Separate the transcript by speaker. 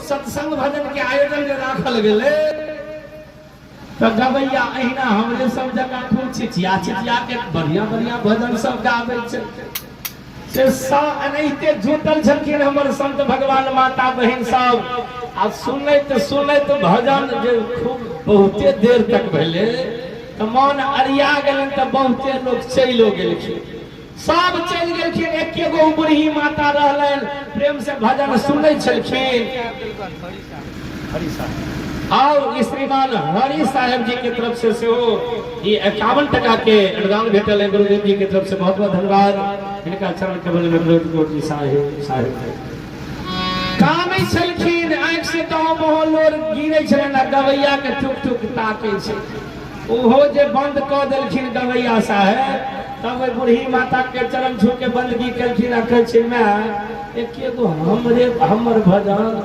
Speaker 1: सत्संग भजन के आयोजन जे राखल गेलै तऽ गबैया अहिना हमरे सब जकाँ खूब छिचिया छिचिया के बढ़िया बढ़िया भजन सब गाबै छै। से एनाहिते जुटल छलखिन हमर संत भगवान माता बहिन सब आ सुनैत सुनैत भजन जे खूब बहुते देर तक भेलै तऽ मन अरिया गेलनि तऽ बहुते लोक चलिओ गेलखिन। सब चलि गेलखिन, एके गो बूढ़ी माता रहलनि, प्रेम से भजन सुनै छलखिन। और श्रीमान हरि साहेब जी के तरफ से सेहो ई 51 टका के अनुदान भेटल है गुरुदेव जी के तरफ से, बहुत बहुत धन्यवाद। हिनका चरण कमल में गुरुदेव जी साहेब साहेब कानै छलखिन, आँखि से दहो महो लोर गिरै छलनि आ गवैया के टुक टुक ताकै छै। ओहो जे बंद कऽ देलखिन गवैया साहेब, तब ओहि बूढ़ी माता के चरण छू के बंदगी केलखिन आ कहै छै, माय एके गो हमरे हमर भजन।